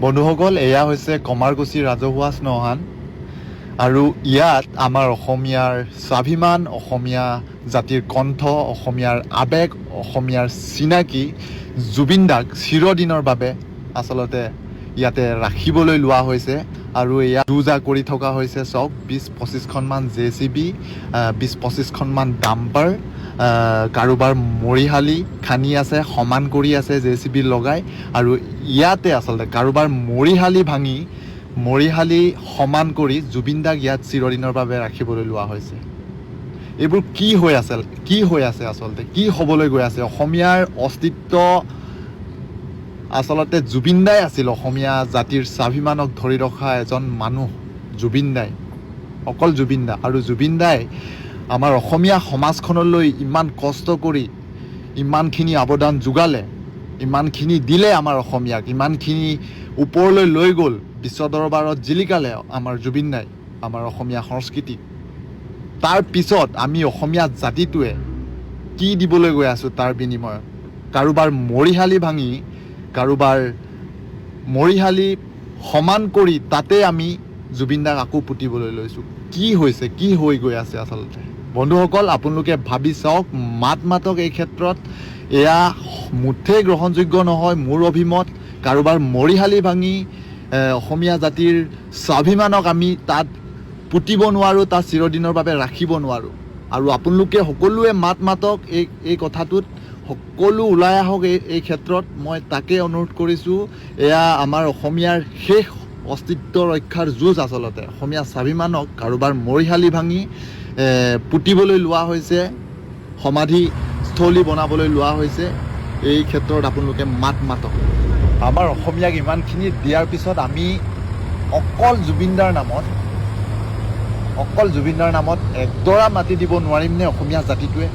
বন্ধুসকল, এয়া হৈছে কমাৰকুছি ৰাজহুৱা শ্মশান আৰু ইয়াত আমাৰ অসমীয়াৰ স্বাভিমান, অসমীয়া জাতিৰ কণ্ঠ, অসমীয়াৰ আৱেগ, অসমীয়াৰ চিনাকি জুবিন দাক চিৰদিনৰ বাবে আচলতে ইয়াতে ৰাখিবলৈ লোৱা হৈছে আৰু এয়া যো-জা কৰি থকা হৈছে। চাওক, 20-25খনমান জেচিবি, 20-25খনমান ডাম্পাৰ, কাৰোবাৰ মৰিশালি খান্দি আছে, সমান কৰি আছে জেচিবি লগাই। আৰু ইয়াতে আচলতে কাৰোবাৰ মৰিশালি ভাঙি, মৰিশালি সমান কৰি জুবিন দাক ইয়াত চিৰদিনৰ বাবে ৰাখিবলৈ লোৱা হৈছে। এইবোৰ কি হৈ আছে? কি হৈ আছে আচলতে? কি হ'বলৈ গৈ আছে? অসমীয়াৰ অস্তিত্ব আচলতে জুবিন দাই আছিল। অসমীয়া জাতিৰ স্বাভিমানক ধৰি ৰখা এজন মানুহ জুবিন দাই, অকল জুবিন দা। আৰু জুবিন দাই আমাৰ অসমীয়া সমাজখনলৈ ইমান কষ্ট কৰি ইমানখিনি অৱদান যোগালে, ইমানখিনি দিলে আমাৰ অসমীয়াক, ইমানখিনি ওপৰলৈ লৈ গ'ল, বিশ্ব দৰবাৰত জিলিকালে আমাৰ জুবিন দাই আমাৰ অসমীয়া সংস্কৃতিক। তাৰ পিছত আমি অসমীয়া জাতিটোৱে কি দিবলৈ গৈ আছোঁ তাৰ বিনিময়ত? কাৰোবাৰ মৰিশালি ভাঙি, কাৰোবাৰ মৰিশালি সমান কৰি তাতে আমি জুবিন দাক আকৌ পুতিবলৈ লৈছোঁ। কি হৈছে? কি হৈ গৈ আছে আচলতে? বন্ধুসকল, আপোনালোকে ভাবি চাওক, মাত মাতক এই ক্ষেত্ৰত। এয়া মুঠেই গ্ৰহণযোগ্য নহয় মোৰ অভিমত। কাৰোবাৰ মৰিশালি ভাঙি অসমীয়া জাতিৰ স্বাভিমানক আমি তাত পুতিব নোৱাৰোঁ, তাত চিৰদিনৰ বাবে ৰাখিব নোৱাৰোঁ। আৰু আপোনালোকে সকলোৱে মাত মাতক এই কথাটোত। সকলো ওলাই আহক এই ক্ষেত্ৰত, মই তাকে অনুৰোধ কৰিছোঁ। এয়া আমাৰ অসমীয়াৰ শেষ অস্তিত্ব ৰক্ষাৰ যুঁজ আচলতে। অসমীয়া স্বাভিমানক কাৰোবাৰ মৰিশালি ভাঙি পুতিবলৈ লোৱা হৈছে, সমাধিস্থলী বনাবলৈ লোৱা হৈছে। এই ক্ষেত্ৰত আপোনালোকে মাত মাতক। আমাৰ অসমীয়াক ইমানখিনি দিয়াৰ পিছত আমি অকল জুবিনদাৰ নামত, অকল জুবিনদাৰ নামত এডৰা মাটি দিব নোৱাৰিমনে অসমীয়া জাতিটোৱে?